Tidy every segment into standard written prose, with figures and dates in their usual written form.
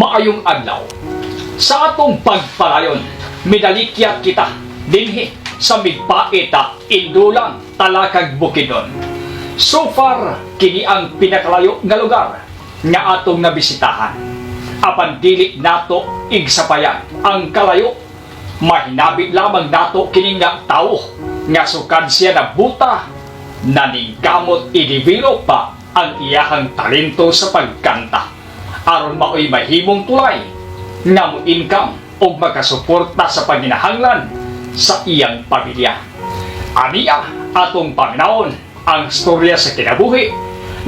Maayong adlaw. Sa atong pagpalayon, midalikyat kita dinhi sa Migpaita, Indulang, Talakag, Bukidnon. So far, kini ang pinakalayo nga lugar nga atong nabisitahan. Apan dili nato igsapayan ang kalayo, mahinabi lamang nato kini nga tawo nga sukad siya na buta, naningkamot i-develop pa ang iyahang talento sa pagkanta aron maoy mahimong tulay nga mo income og makasuporta sa panginahanglan sa iyang pamilya. Ania atong paminawon ang storya sa kinabuhi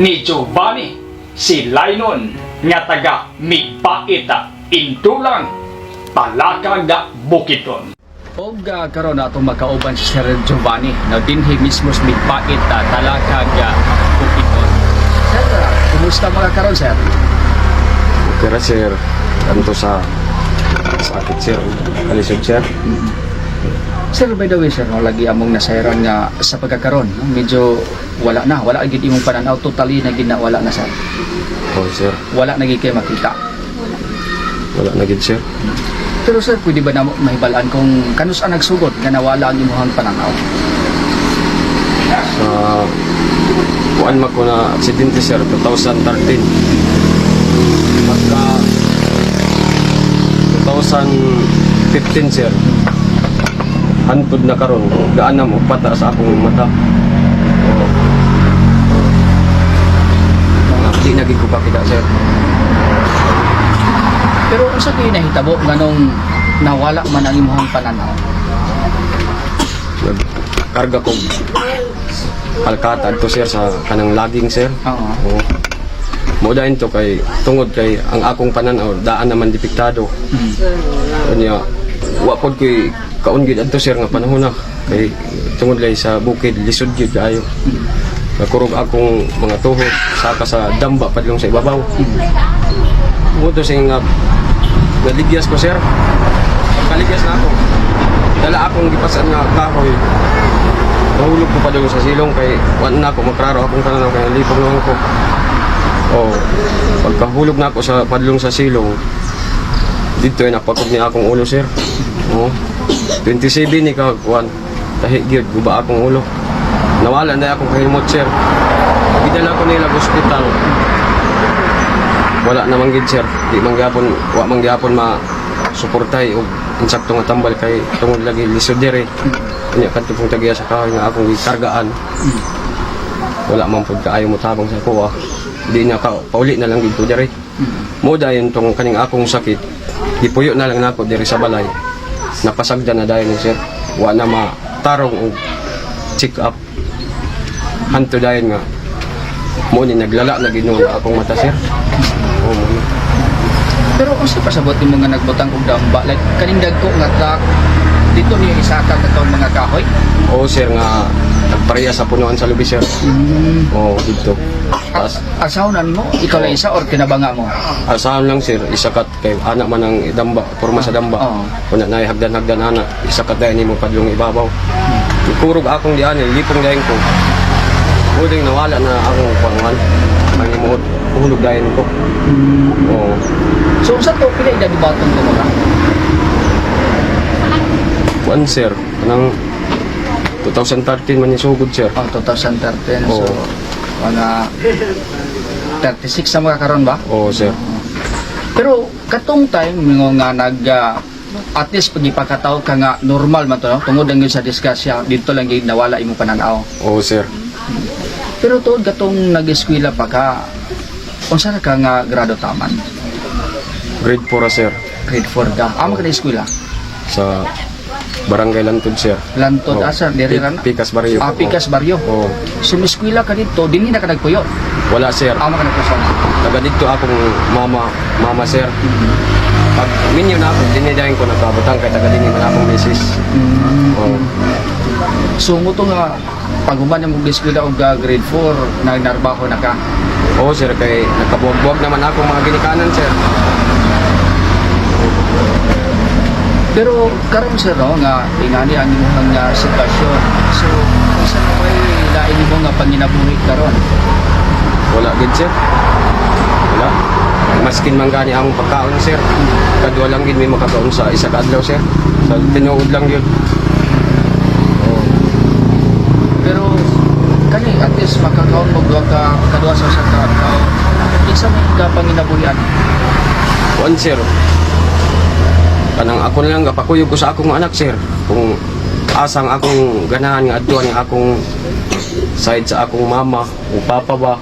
ni Giovanni si Lainon nga taga Migpaita, Indulang, Talakag, Bukidnon. Og karon atong makauban si Sir Giovanni na dinhi mismo sa Migpaita, Talakag, Bukidnon. Sir, kumusta mga karon, sir? Okay ra, sir. Kanto sa sakit, sir. Kalisod, sir. Sir, by the way, sir, no, lagi among nasayran nga sa pagkakaron, no, medyo wala na, wala gid imong pananaw, totally na gid na wala na, sir. Oh, sir. Wala na gid kay makita. Wala na gid, sir. Pero sir, pwede ba namo mahibalaan kung kanus ang nagsugod nga nawala ang imong pananaw? Sa kuan man ko na aksidente, sir, 2013. Pagka 2015, sir. Hantod na karon, gaan na mo pata sa akong mata. Oh. Di na gid ko pakita, sir. Pero unsa kay nahitabo nganong nawala man ang imong pananaw? Nagkarga ko alkata to, sir, sa kanang laging, sir. Oo. Oo. Mo dahin to kay tungod kay ang akong pananaw daan naman depektado. Unya wa pod koy kaon gid adto, sir, nga panahon na kay tungod lay sa bukid, lisod gyud kaayo. Nakurog akong mga tuhod saka sa damba padlong sa ibabaw. Mo to sing nga naligyas ko, sir. Pagkaligyas na ako, dala akong gipasan nga kahoy. Nahulog ko padulong sa silong kay wa na ako maklaro akong pananaw kay lipong naman ko. Oh, pagkahulog na ako sa padlong sa silong, dito ay napakog niya akong ulo, sir. Oh, 27 ni ka kuan. Tahi gyud guba akong ulo. Nawala na akong kahimot, sir. Gidala ko nila ospital. Wala naman gid, sir. Di man gyapon, wa man gyapon ma suportay og insakto nga tambal kay tungod lagi lisod diri. Unya kadto pong tagiya sa kahoy nga akong gikargaan. Wala man pud kaayo mo tabang sa kuha. Di na ka pauli na lang dito diri. Mo dayon tong kaning akong sakit. Gipuyo na lang nako diri sa balay. Napasagdan na dayon ni, sir. Wa na matarong og check up. Hanto dayon nga mo ni naglala na Ginoo akong mata, sir. Oo mo ni. Pero unsa pasabot nimo nga nagbutang og damba? Like kaning dagko nga truck dito niyo isaka katong mga kahoy? Oo, sir, nga nagpareha sa punuan sa lubi, sir. Oo, dito. Tas Asaw na nimo, ikaw lang isa or kinabanga mo? Asahan lang, sir, isakat kay anak man ang damba, porma sa damba. Oo. Kuna na hagdan-hagdan ana, isakat dayon nimo padlong ibabaw. Ikurog akong dian, lipong dayon ko. Muding nawala na akong panguan. Pangimuot, hulog dayon ko. Oo. So unsa to, pila edad batong to mga? Kuan, sir, kanang 2013 man ni sugod, sir. Oh, 2013. So Oo. mga 36 na mga karon ba? Oo, sir. Pero katong time mo nga nag at least pag ipakataw ka nga normal man to, no? Tungod lang yun sa disgrasya dito lang gyud nawala imong pananaw. Oo, sir. Pero tuod katong nag-eskwela pa ka, unsa na ka nga grado taman? Grade 4 ra, sir. Grade 4 ka. Amo ka na eskwela? Sa Barangay Lantod, sir. Lantod Oo. asa diri ra na? Pikas Barrio. Ah, Pikas Barrio. Oo. So eskwela ka dito, dinhi na ka nagpuyo? Wala, sir. Amo ka nagpuyo? Taga dito akong mama, sir. Pag minyo na ako, dinidahin ko nagkabutang kay taga dinhi man akong misis. Oo. So mo to nga pag human mo eskwela og grade 4, nagnarbaho na ka? Oo, sir, kay nagkabuwag-buwag naman ako mga ginikanan, sir. Pero karon, sir, no, nga ingani ang imong nga sitwasyon. So unsa na may lain nimo nga panginabuhi karon? Wala gid, sir. Wala. Maskin man gani among pagkaon, sir. Kadwa lang gid may makakaon sa isa ka adlaw, sir. Sa tinuod lang yun. Oo. Pero kani at least makakaon mo duha ka kadua sa usa ka adlaw. Kinsa may kapanginabuhian? Kuan, sir. Kanang ako na lang gapakuyog ko sa akong anak, sir. Kung asang akong ganahan nga adtuan nga akong side sa akong mama o papa ba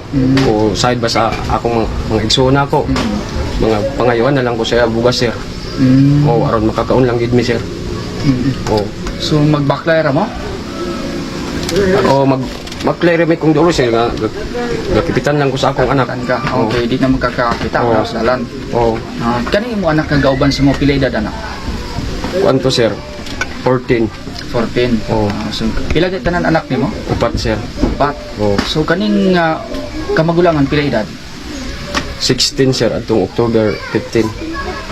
o side ba sa akong mga igsoon ako. Mga pangayuan na lang ko siya bugas, sir. O aron makakaon lang gid mi, sir. O So magbaklay ra mo? o mag mag-clear mi kung dulo, sir, nga gakipitan lang ko sa akong anak. Kan ka. Okay, di na magkakakita Oo. sa dalan. O Ah, kani imo anak nga gauban sa mo pila edad, anak? kuan to, sir. 14. 14. Oo. Ah, so pila kay tanan anak nimo? Upat, sir. Upat. O So kaning kamagulangan pila edad? 16, sir, atong October 15.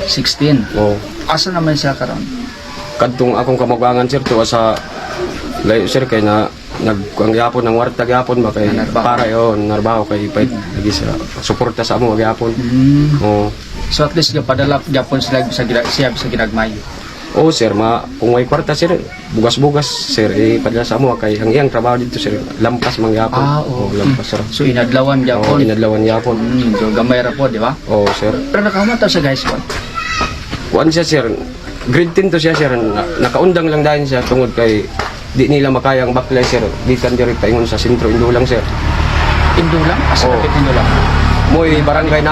16. O Asa naman siya karon? Kadtong akong kamagulangan, sir, tuwa sa layo, sir, kay na nag ang gyapon ng warta gyapon ba kay Narbaho. para yon narbaho kay pait lagi sa suporta sa amo gyapon. O So at least gapadala gyapon sila sa siya sa ginagmay. O sir, ma kung may kwarta, sir, bugas-bugas, sir, ipadala sa amo kay ang iyang trabaho dito, sir, lampas man gyapon. Ah, oo. O, lampas sir. So inadlawan O gyapon. inadlawan gyapon. So gamay ra po, di ba? O sir, Pero nakahuman ta sa guys ko. Kuan siya, sir, grade 10 to siya, sir, nakaundang lang dahil siya tungod kay di nila makaya ang baklay, sir, gikan diri paingon sa sentro Indulang, sir. Indulang? Asa Oo. kapit Indulang? Moy barangay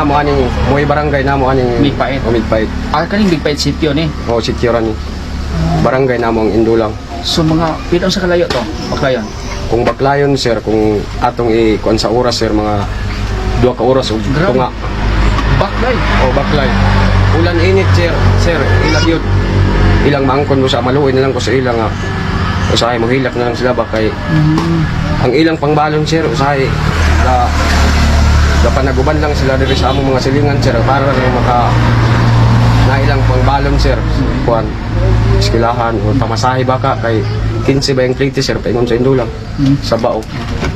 namo aning Migpait. O Migpait. Ah, kaning Big City yun eh. O sitio ra ni. Barangay namo ang Indulang. So mga pila sa kalayo to? Baklayon. Kung Baklayon, sir, kung atong i kuan sa oras, sir, mga 2 ka oras ug Grabe. tunga. Baklay. O Baklay. Ulan init, sir, sir, ilang yun. Ilang maangkon mo sa maluoy na lang ko sa ilang nga. Usahay mohilak na lang sila ba kay ang ilang pangbalon, sir, usahay na panaguban lang sila diri sa among mga silingan, sir, para lang maka na ilang pangbalon, sir, kuan eskilahan o pamasahe baka kay 15 ba yung plate, sir, paingon sa Indulang sa bao.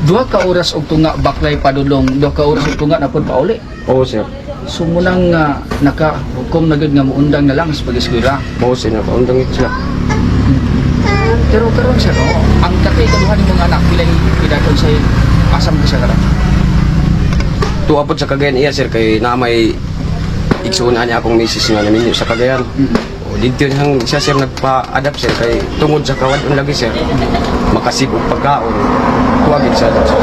2 ka oras og tunga Baklay padulong, 2 ka oras og tunga na pud pauli. Oo, sir. So munang nakahukom na gyud nga muundang na lang sa pag-eskwela. Oo, sir, nakaundang ito sila. Pero karon, sir, oh, ang katay kaduha ni mga anak pila edadon sa asam ka siya karon? Tuwa pod sa Cagayan iya, sir, kay na may igsuunan niya akong misis nga naminyo sa Cagayan. O, dito hang siya, sir, nagpa-adapt, sir, kay tungod sa kawadon lagi, sir, makasib og pagkaon. Tuwa gid siya dito, sir.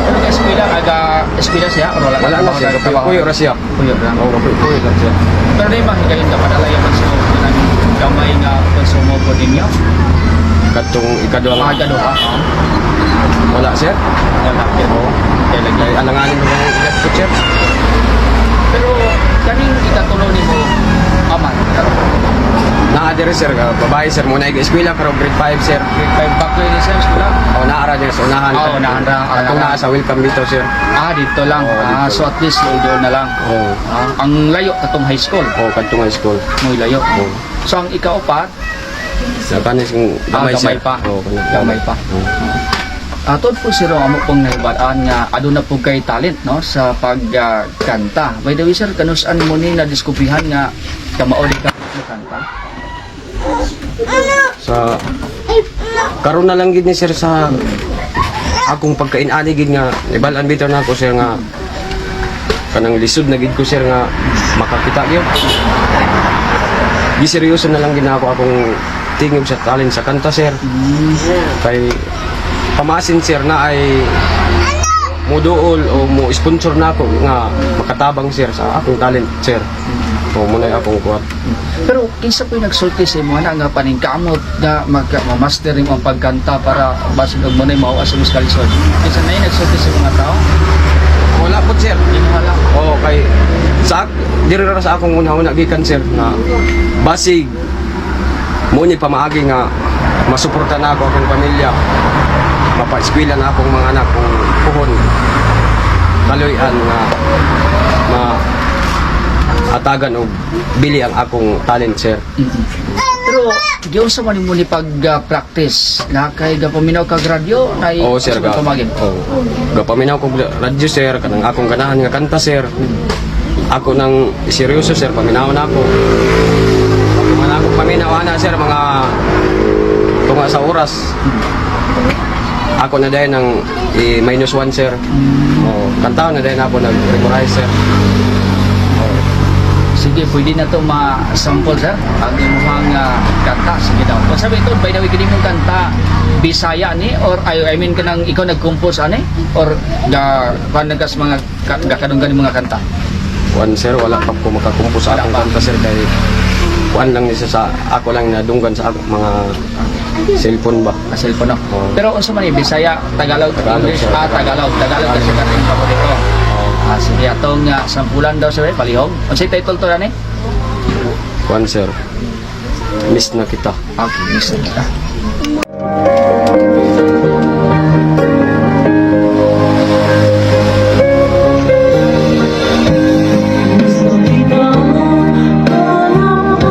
Pero ka eskwela aga eskwela siya or wala? Wala na, sir, kapuyo ra siya. Puyo ra. Oo, kapuyo lang siya. Pero di ba higayon ka padala yaman sa kanang gamay nga konsumo po ninyo? Katong ikaduha nga Mga kaduha. wala, sir. Wala pero kay lagi. Kay alanganin mo ang edad ko, sir. Pero kaning ikatulo nimo aman karon? Naa diri, sir, babae, sir, muna eskwela karon grade 5, sir. Grade 5 back ni sir eskwela. O naara niya sa unahan. Oo, unahan ra. Katong naa sa welcome dito, sir. Ah, dito lang. Oo, Ah, dito. so at least doon na lang. Oo. Ah, ang layo katong high school. Oo, katong high school. Mo'y layo. Oo. So ang ikaupat, Sa kanis kung ah, gamay, gamay sir. pa. Oo, kanang Gamay pa. Oo. Ah, tuod po sir, amo pong nahibal-an nga aduna po kay talent no sa pagkanta. By the way, sir, kanus-an mo ni nadiskubrihan nga kamao di ka mo kanta? Sa karon na lang gid ni, sir, sa akong pagkain-ani gid nga ibalan bitaw na ako, sir, nga kanang lisod na gid ko, sir, nga makakita gyud. Giseryoso na lang gid na ako akong tingog sa talent sa kanta, sir. Kay pamasin, sir, na ay muduol o mo sponsor na ako nga makatabang, sir, sa akong talent, sir. O mo na akong kuwan. Pero kinsa po yung nagsulti sa imo na nga paningkamot na mag master nimo ang pagkanta para basin og mo na mao sa mas kalisod? Kinsa na yung nagsulti sa mga tao? Wala po, sir. Imo lang. Oo, kay sa diri ra sa akong una-una gikan, sir, nga basig mo ni pamaagi nga masuporta na ako akong pamilya, mapaeskwela na akong mga anak kung puhon kaloy-an nga ma atagan og bili ang akong talent, sir. Pero giunsa man nimo ni pag practice na kay gapaminaw kag radyo na Oo, sir, ga pamagin? Oo. Gapaminaw kog radyo, sir, kanang akong ganahan nga kanta, sir. Ako nang seryoso, sir, paminaw na ako. Pag ako paminaw ana, sir, mga tunga sa oras. Ako na dahil ng -1, sir. Oh, kanta na dahil ako nag-memorize, sir. Oh. Sige, pwede na to ma-sample, sir. Ang imuhang kanta. Sige daw. Kung sabi ito, by the way, kini mong kanta, Bisaya ni or ay, I mean kanang ikaw nag-compose ani or ga kuan nagkas mga gakadunggan mga kanta? Kuan, sir, wala pa ko makakumpos sa Wala akong pa. kanta, sir, kay kuan lang ni siya sa ako lang nadunggan sa ako, mga cellphone ba. Ah, cellphone, no? Oo. Pero unsa man ni Bisaya, Tagalog, Tagalog, English, sir. ah, Tagalog, Tagalog kasi kating paborito. Oh. Ah, sige, atong sampulan daw sir, palihog. Unsay title to ani? Kuan, sir. Miss na kita. Okay, miss na kita. Hanap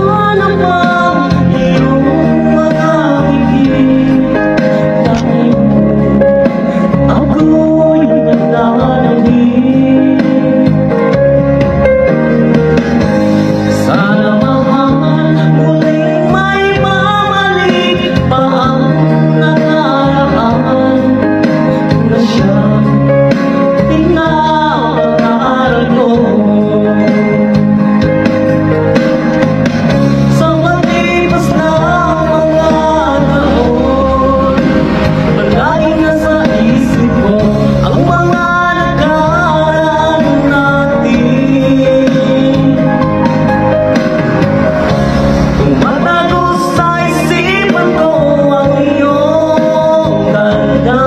ang iyong mga ngiti. Ako'y nananalig. Sana mahal, muling may babalik pa ang nakaraan na siyang pinapangaral ko. Sa malipas na mga taon, palaging nasa isip ko ang mga nakaraan natin. Tumatago sa isipan ko ang iyong ganda.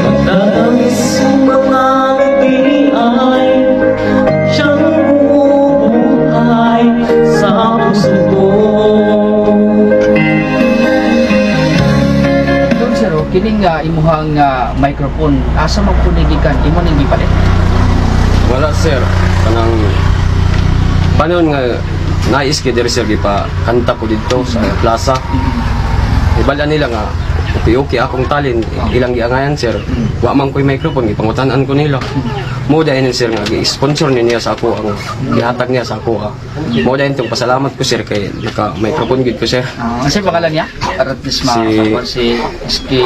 Matatamis mong mga ngiti ay siyang bumubuhay sa puso ko. Doon sir, oh, kining imuhang microphone, asa man po gikan imo ning gipalit? Wala, sir, kanang panahon nga nais kay diri, sir, gipa kanta ko didto sa plaza. Ibala nila nga okay akong talent, ilang giangayan, sir. Wa man ko'y microphone, gipangutanan ko nila. Mo dahil sir nga gi-sponsor ni niya sa ako ang gihatag niya sa ako. Ah. Mo dahil tong pasalamat ko, sir, kay naka microphone gid ko, sir. Ah, unsay pangalan niya? Para at least ma si si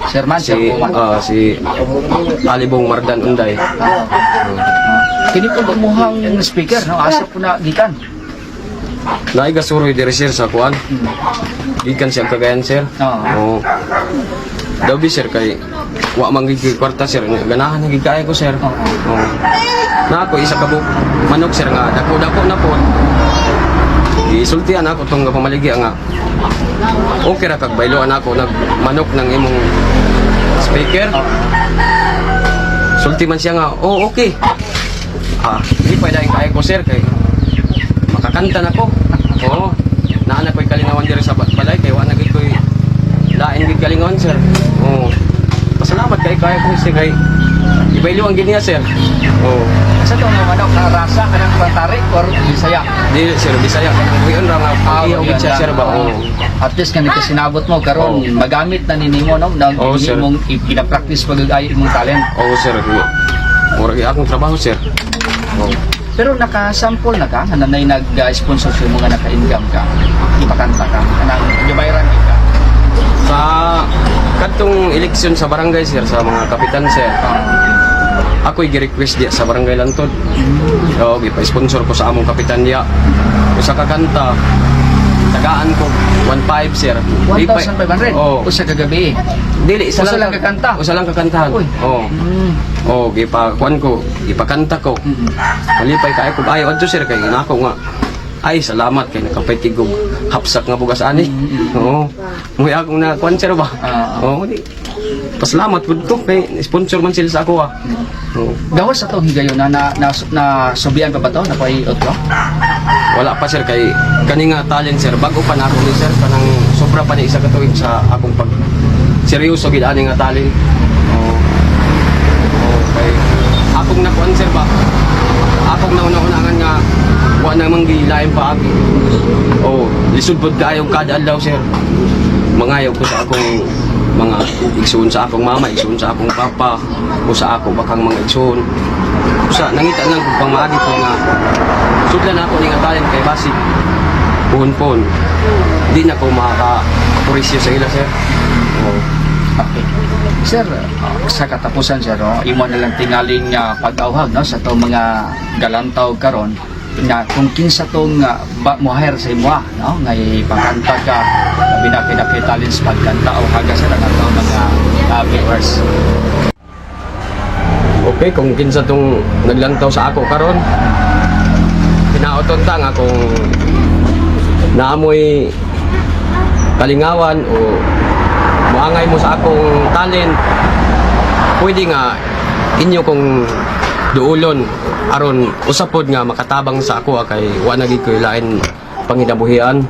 Sir Man, Si Sir Kuman. si Alibong Mardan Unday. Ah. Kini po imuhang speaker, no? Asa po na gikan? Naay gasuroy diri, sir, sa kuan. Gikan siya Cagayan, sir. Oo. Oo. Daw bi, sir, kay wa man gid ko'y kwarta, sir. Ganahan na gid kaayo ko, sir. Oo. Oo. Na ako isa ka buok manok, sir, nga dako-dako na po. Gisultian ako tong pamaligya nga okay ra kag bayloan ako nag manok ng imong speaker. Sulti man siya nga, "Oh, okay." Ah, di pa dahil kaya ko, sir, kay makakanta na ko. Oo. Naa na ko'y kalingawan diri sa balay kay wa na gid ko'y lain gid kalingawan, sir. Oo. Pasalamat kay kaya ko sir kay ibaylo ang gid niya, sir. Oo. Asa to nga manok, rasa kanang Pantari or Bisaya? Di, sir, Bisaya kanang buyon ra nga iyaw gid siya, sir ba. Oo. At least nga nagkasinabot mo karon Oo. magamit na ni nimo, no, nang Oo, sir. imong ina-practice pag-ayo imong talent. Oo, sir. Mura gyud akong trabaho, sir. Oo. Pero naka-sample na ka, nga nanay nag-sponsor sa mga naka-income ka, ipakanta ka, kanang gibayran gid ka. Sa kadtong eleksyon sa barangay, sir, sa mga kapitan, sir. Ako'y gi-request diya sa barangay Lantod. Oo, gipa-sponsor ko sa among kapitan diya. Usa ka kanta, tagaan ko 1.5, sir. Di pa- 1,500? Oo. Usa ka gabi. Dili, isa Usa lang kakanta? Usa lang kakantahan. Uy. Oo. Oo, gipa kuan ko, gipakanta ko. Malipay kaayo ko ayo adto, sir, kay inako nga. Ay, salamat kay nakapay tigog hapsak nga bugas ani. Oo. Muy akong na kuan, sir ba. Ah. Oo, di. Pasalamat pud ko kay sponsor man sila sa ako ah. Oo. Gawas sa tong higayon na na, na, na subian pa ba to? Nakuha otro? Wala pa, sir, kay kani nga talent, sir, bago pa na ako ni sir, kanang sobra pa ni isa ka tuig sa akong pag seryoso gid ani nga talent. Oo. Oo, kay akong nakuan, sir ba. Akong nauna-unangan nga wa namang gilain pa agi. Oo, lisod pod kaayo kada adlaw, sir. Mangayo ko sa akong Mga igsuon sa akong mama, igsuon sa akong papa, o sa ako bakang mga igsuon. Usa nangita lang kung pamaagi ko nga sudlan ako ni nga talent kay basig puhon-puhon. Di na ko makaka-purisyo sa ila, sir. Oh. Okay. Sir, sa katapusan, sir, no, imo na lang tingaling pag-awhag, no, sa itong mga galantaw karon nga kung kinsa tong ba mo-hire sa imo, no, nga ipakanta ka labi na kay talents pagkanta o haga, sir, ang atong mga viewers. Okay, kung kinsa tong naglantaw sa ako karon, pinauton ta nga kung naamoy kalingawan o muangay mo sa akong talent, pwede nga inyo kong duulon aron usapod nga makatabang sa ako kay wa na gid koy lain panginabuhian.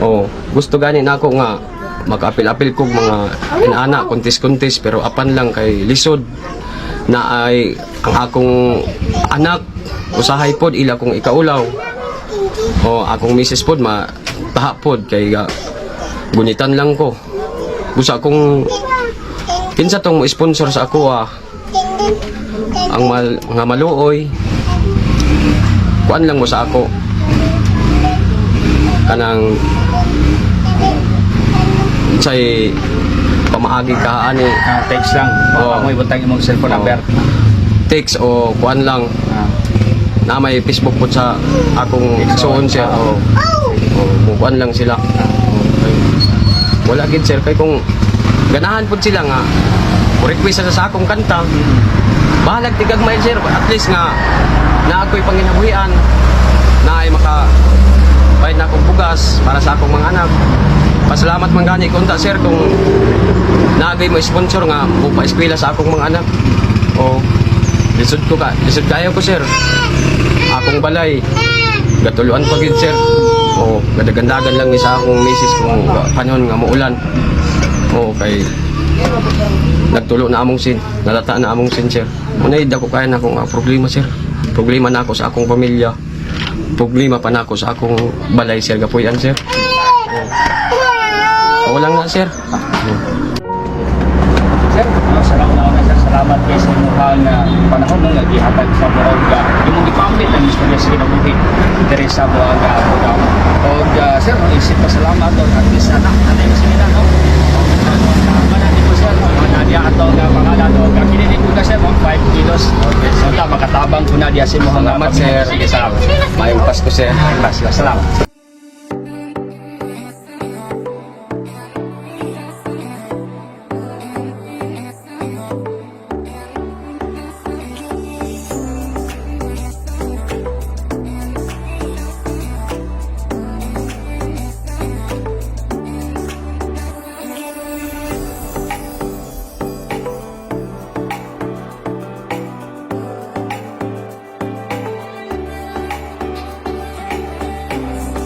Oh, gusto gani nako nga makaapil-apil kog mga inaana kontis-kontis pero apan lang kay lisod na ay ang akong anak usahay pod ila kong ikaulaw o akong misis pod ma taha pod kay gunitan lang ko busa kung kinsa tong mo sponsor sa ako ang nga maluoy kuan lang mo sa ako kanang say pamaagi ka ani. Text lang. Oo. Oh. Mo ibutang imong cellphone Oo. number. Text o kuan lang na may Facebook po sa akong igsuon siya o mukuan lang sila. Okay. Wala gid, sir, kay kung ganahan pud sila nga mo request sa akong kanta, bahalag tigagmay, sir, at least nga na ako'y panginabuhian na ay maka bayad na akong bugas para sa akong mga anak. Pasalamat man gani ko unta, sir, kung naagay mo sponsor nga mo pa eskwela sa akong mga anak. O lisod ko ka, lisod kayo ko, sir. Akong balay gatuluan pa gid, sir. O gadagandagan lang ni sa akong misis kung panahon nga muulan. O kay nagtulo na among sin, nalata na among sin, sir. Unay dako kaya na akong problema, sir. Problema na ako sa akong pamilya. Problema pa na ako sa akong balay, sir, gapuy-an, sir. O wala nga, sir. Sir, no, salamat na sir. Salamat kay sa imong panahon, no, nga gihatag sa buong imong gipambit ang istorya sa kinabuhi diri sa buong programa. Og sir, no, isip pa salamat og at least anak nanay mo sila, no. Mana ni mo, sir, no, na diya ato nga pangalan og kini ni ko, sir, mga 5 kilos. Okay, so ta makatabang ko na diya sa imong Salamat, sir. Sige, salamat. Maayong Pasko, sir. Pasko, salamat.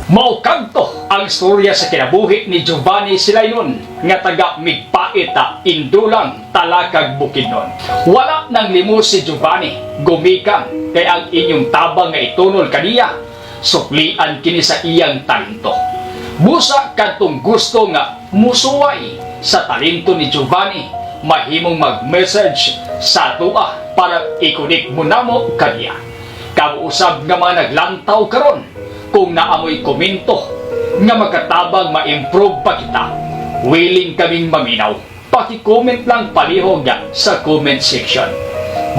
Mao kadto ang istorya sa kinabuhi ni Giovanni Silaynon nga taga Migpaita, Indulang, Talakag, Bukidnon. Wala nang limos si Giovanni, gumikan kay ang inyong tabang nga itunol kaniya, suklian kini sa iyang talento. Busa kadtong gusto nga musuway sa talento ni Giovanni, mahimong mag-message sa atoa para i-connect mo namo kaniya. Kausab nga mga naglantaw karon kung naamoy komento nga makatabang ma-improve pa kita. Willing kaming maminaw. Paki-comment lang palihog sa comment section.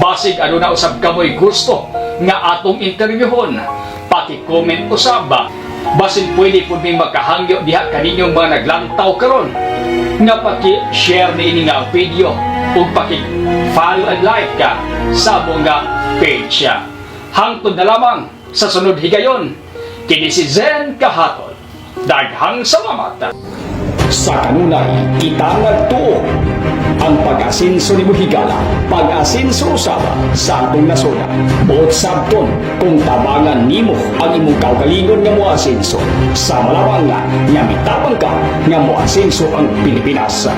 Basig ano na usab kamoy gusto nga atong interviewon. Paki-comment usab ba. Basin pwede pud mi makahangyo diha kaninyong mga naglantaw karon nga paki-share ni ini nga video ug paki-follow and like ka sa among nga page. Hangtod na lamang sa sunod higayon. Kini si Zen Kahatol. Daghang salamat. Sa kanunay, kita nagtuo ang pag-asinso ni Muhigala, pag-asinso usab sa atong nasuna. Buot sabton kung tabangan nimo ang imong kaugalingon nga moasinso. Sa malawang nga, nga mitabang ka nga moasinso ang Pilipinas.